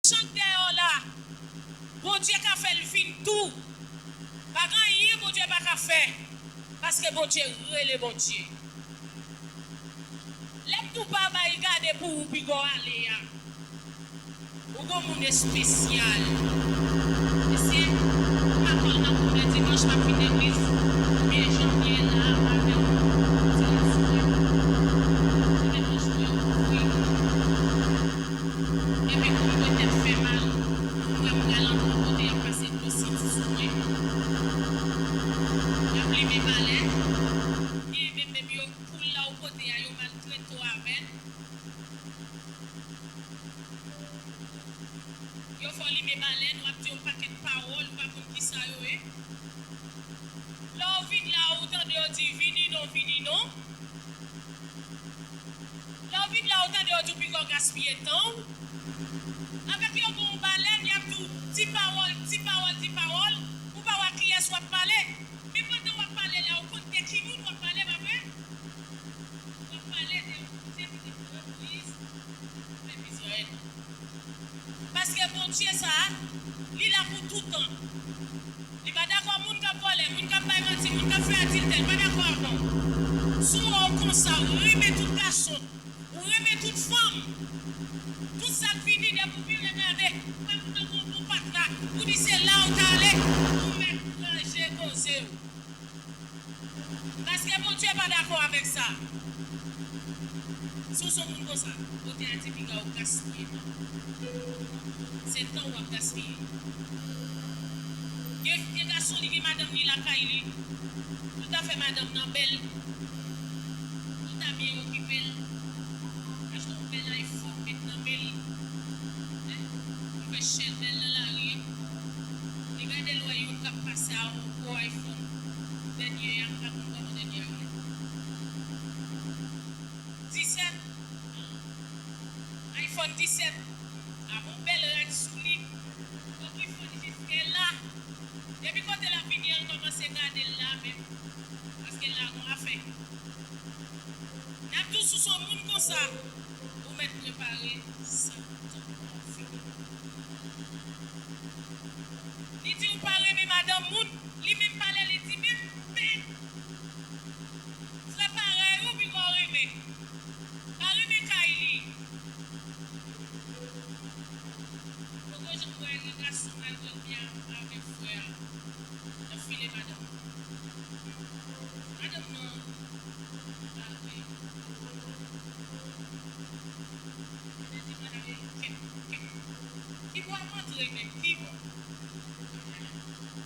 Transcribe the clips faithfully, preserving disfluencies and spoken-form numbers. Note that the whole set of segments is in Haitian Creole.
Chan k dèyè w la, Bondye ka fè l vin tou. Pa gen anyen Bondye pa ka fè, paske Bondye rele Bondye. Lè m tou pa bay gade pou ou piga w ale a, ou gon moun espesyal. Mesye, m pa kwè nan konnen dimanch m ap vin legliz, men jan m ye la avè w, se la sou mwen. Se dimanch mwen ofri. Epi kou mwen tèt fè mal, mwen m pral antre kote y ap pase dlo sidi sou mwen. Y ap limen balèn. Gen menm, menm yo, poul la ou pote a, yo maltrete w avè l. Yo fè w limen balèn, w ap di yon pakèt pawòl, ou pa konn kisa yo ye. Lè w vin la, ou tande yo di, "Vini non, vini non." Lè w vin la, ou tande yo di w piga w gaspiye tan w. Avèk yo gon balèn, y ap di w ti pawòl, ti pawòl, ti pawòl. Ou pa wè kiyès w ap pale. Men pandan w ap pale la, ou konn de ki moun w ap pale, pa vre? W ap pale de yon Bondye ki te pran Moyiz pou pèp Izrayèl. Paske Bondye sa a, li la pou toutan. Li pa dakò moun k ap vòlè, moun k ap bay manti, moun k ap fè adiltè, li pa dakò avè w. Si w wè w konsa, ou renmen tout gason, ou renmen tout fanm, tout sa k vini depi w vire gade, ou wè moun nan gon bon patra, ou di se la ou ta ale, ou mèt ranje koze w. Paske Bondye pa dakò avèk sa. Si w se yon moun konsa, kote a di piga w gaspiye tan. Se tan w ap gaspiye. Gen, gen gason, li gen madanm li lakay li. Tout afè madanm nan bèl. Tout a byen okipe l. Achte yon bèl iPhone, met nan men l. Hein? Li fè Chanel nan lari a. Li gade l wè youn k ap pase a yon gwo iPhone. Dènye a, m pa konn kòman dènye a rele. Disèt. iPhone disèt. Avè yon bèl rad sou li. Bon, ki fon jiske la. Depi kote l ap vini an, l kòmanse gade l la menm. Paske l la gon afè. N ap di w si w se yon moun konsa, ou mèt prepare sa pou tan w ap fini. Li di w pa renmen madanm moun, li menm pale, li di, men, men, frè parèy ou piga w renmen. Pa renmen kay li. Poko janm wè gen gason malgre l byen avèk frè a, l ap file madanm. Madanm nan, pa vre. Yo te di madanm yo kèk, kèk. Ki bò w ap antre menm? Ki bò?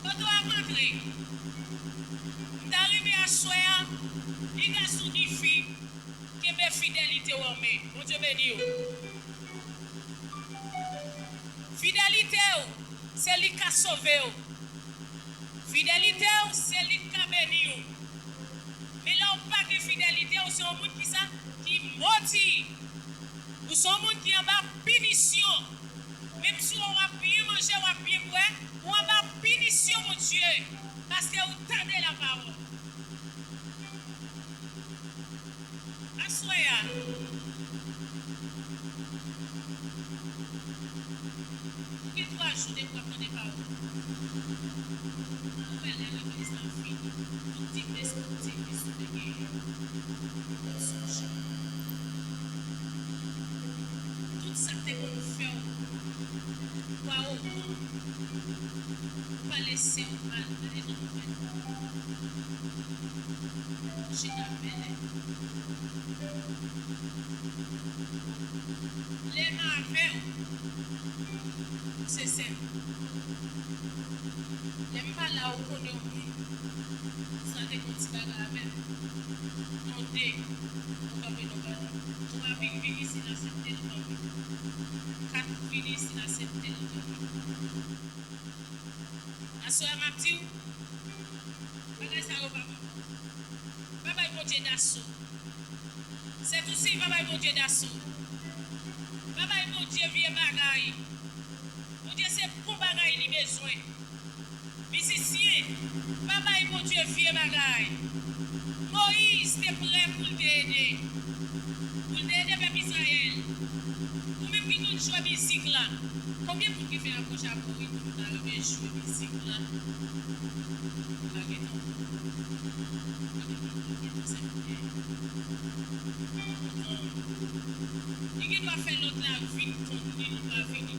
Kote w ap antre? M ta renmen aswè a, ni gason ni fi, kenbe fidelite w an men. Bondye beni w. Fidelite w, se li k ka sove w. Fidelite w, se li k ka beni w. Men lè w pa gen fidelite, ou se yon moun ki sa? Ki modi. Ou se yon moun ki anba pinisyon. Menm si w ap byen manje, w ap byen bwè, ou anba pinisyon Bondye, paske ou tande lapawòl. Aswè a, ou gen twa jou depi w ap tande pawòl. Ou wè lè legliz la fini, tout ti bèspèspektiv ou te genyen yo, ou sonje. Tout sa k te konn fè w kwa otan, ou pale sè w mal, gade jan nou fè. Ou chita bèlè. Lè m avè w, ou se sè m. Lè m pa la, ou konnen yon moun sa te gon ti bagay avè m. Non de, ou kanpe non gade. Twa vin, vin isi la, se de l kanpe. Kat vin isi la, se de l kanpe. Aswè a m ap di w, bagay sa yo pa bon. Pa bay Bondye daso. Sètousi, pa bay Bondye daso. Pa bay Bondye vye bagay. Bondye se bon bagay li bezwen. Mizisyen, pa bay Bondye vye bagay. Moyiz te prè pou l te ede. Pou l te ede pèp Izrayèl. Ou menm ki konn jwe mizik la, Konbyen moun ki fè apwòch a Moyiz pou ta renmen jwe mizik la? Pa gen tan. Pa gen tan, se pou gen. Li gen dwa fè lòt la vin tann li, li pa vini.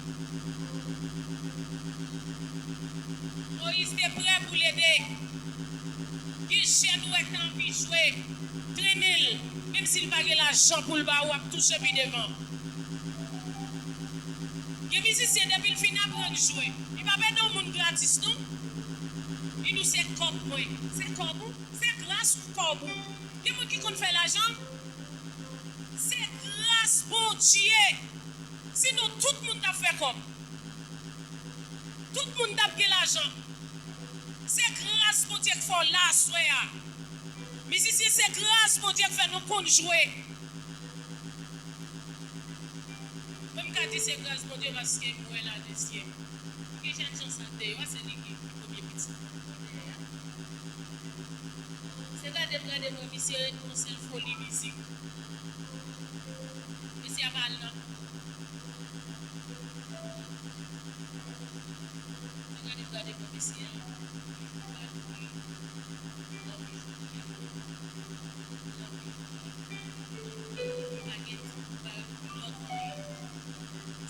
Moyiz te prè pou l ede. Gen jèn ou wè k ta anvi jwe, trennen l, menm si l pa gen lajan pou l ba ou, ap touche pi devan. Gen mizisyen, depi l fin aprann jwe, li pa pèdi yon moun gratis, non. Li di w se kòb mwen. Se kòb ou? Se gras ou kòb ou? Gen moun ki konn fè lajan? Se gras Bondye. Sinon, tout moun t ap fè kòb. Tout moun t ap gen lajan. Se gras Bondye k fè w la aswè a. Mizisyen, se gras Bondye k fè nou konn jwe. Mwen, m ka di se gras Bondye paske m wè l a de zye m. Gen jèn jan sa deyò a, se li ki, ki premye pitit mwen dèyè a. Se gade m gade m wè misye ret nan yon sèl foli mizik. Misye ap al nan Gade, gade, gade, mesye a.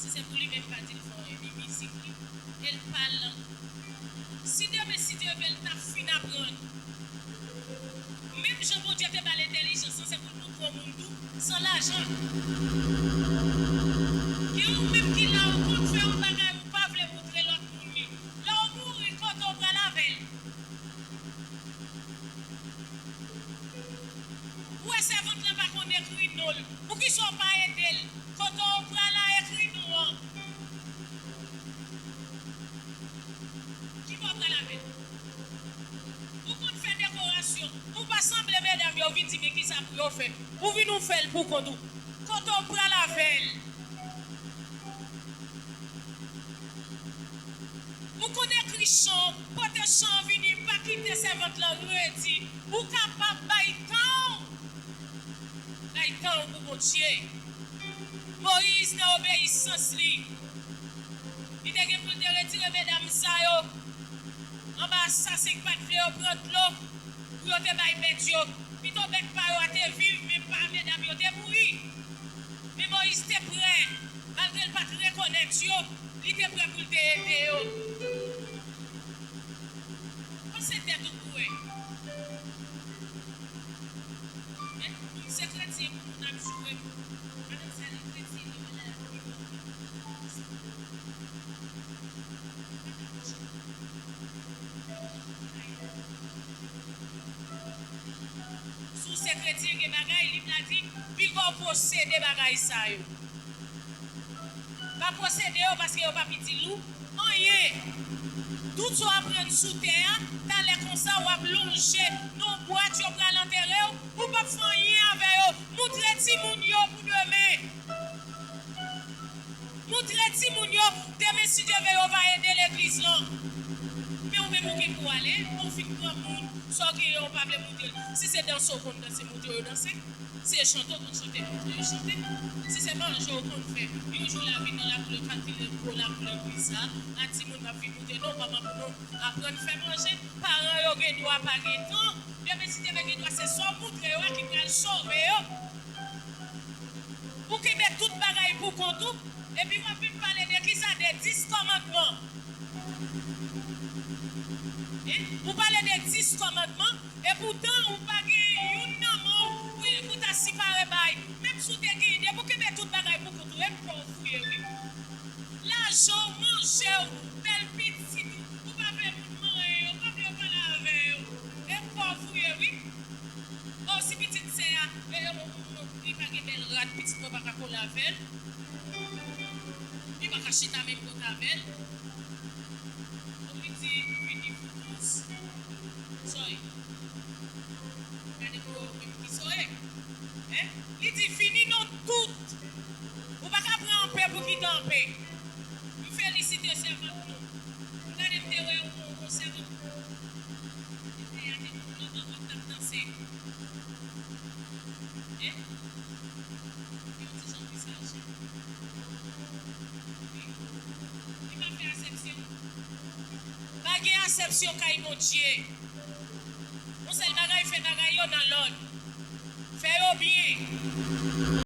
Si se pou li menm pa di l fè anyen, li mizik li, e l pa lang. Si demen, si Dye vle, l ta fin aprann. Menm jan Bondye te ba l entèlijans lan, se pou l montre yon moun tou, san lajan. Gen ou menm ki la, ou konn fè yon bagay, ou pa vle montre lòt moun li. Lè w mouri, kote w pral avè l? Ou wè sèvant lan pa konn ekri non l. Poukisa w pa ede l? Kote w pral la, ekri non an. Ki bò w pral avè l? Ou konn fè dekorasyon. Ou pa sanble medam yo vin di men kisa pou yo fè. Ou vin ou fè l pou kont ou. Kote w pral avè l? Ou konn ekri chan, pote chan vini, pa kite sèvant lan redi. Ou kapab bay tan w. Bay tan w pou Bondye. Moyiz nan obeyisans li. Li te gen pou l te retire medam sa yo anba asasen k pa t vle yo pran dlo pou yo te bay bèt yo. Pito bèt pa yo a te viv, men pa medam yo te mouri. Men Moyiz te prè, malgre l pa t rekonèt yo, li te prè pou l te ede yo. Panse tèt ou pou wè. Men, moun se kretyen, moun ap joure. Madanm sa li kretyen, li wè la. Si w se kretyen, gen bagay, Bib la di, piga w posede bagay sa yo. Pa posede yo paske yo p ap itil ou anyen. Tout sa w aprann sou tè a, talè konsa w ap lonje nan yon bwat, yo pral antere w, ou p ap fè anyen avè yo. Montre timoun yo pou demen. Montre timoun yo, demen si Dye vle yo va ede legliz lan. Men ou menm ou gen pou w ale, ou fin granmoun, sa w genyen ou pa vle montre l. Si se danse w konn danse, montre yo danse. Si se chante w konn chante, montre yo chante. Si se manje w konn fè, yon jou la vin nan lakou yo kalkile gwo lakou legliz la, a timoun ap vin montre non, manman pou nou aprann fè manje. Paran yo gen dwa pa gen tan, demen si Dye vle gen dwa se sa w montre yo a ki pral sove yo. Ou kenbe tout bagay pou kont ou, epi w ap vin pale de kisa? De dis kòmandman. Hein? Ou pale de dis kòmandman, epoutan ou pa gen youn nan men w pou, pou ta sipare bay. Menm si w te gen, depi w kenbe tout bagay pou kont ou, e pou w fouye, wi. Lajan w, manje w, bèl pitit ou, ou pa vle moun manyen yo, pa vle yo pale avè yo. E pou w fouye, wi. O, si pitit sè a, e, e, e, e, li pa gen bèl rad, pitit mwen pa ka kole avè l. Li pa ka chita menm kote avè l. O, li di, vini pou dous. Soy. Gade pou wè ou menm ki soy. Hein? Li di, vini non tout. Ou pa ka pran anpe pou kite anpe. M felisite sèvant nou. M gade m te wè yon, yon sèvant. Te fè a te yon lòt anvòt t ap danse. Hein? Yon ti jan pi saje. Wi. Resepsyon kay Bondye. Yon sèl bagay, fè bagay yo nan lòd. Fè yo byen.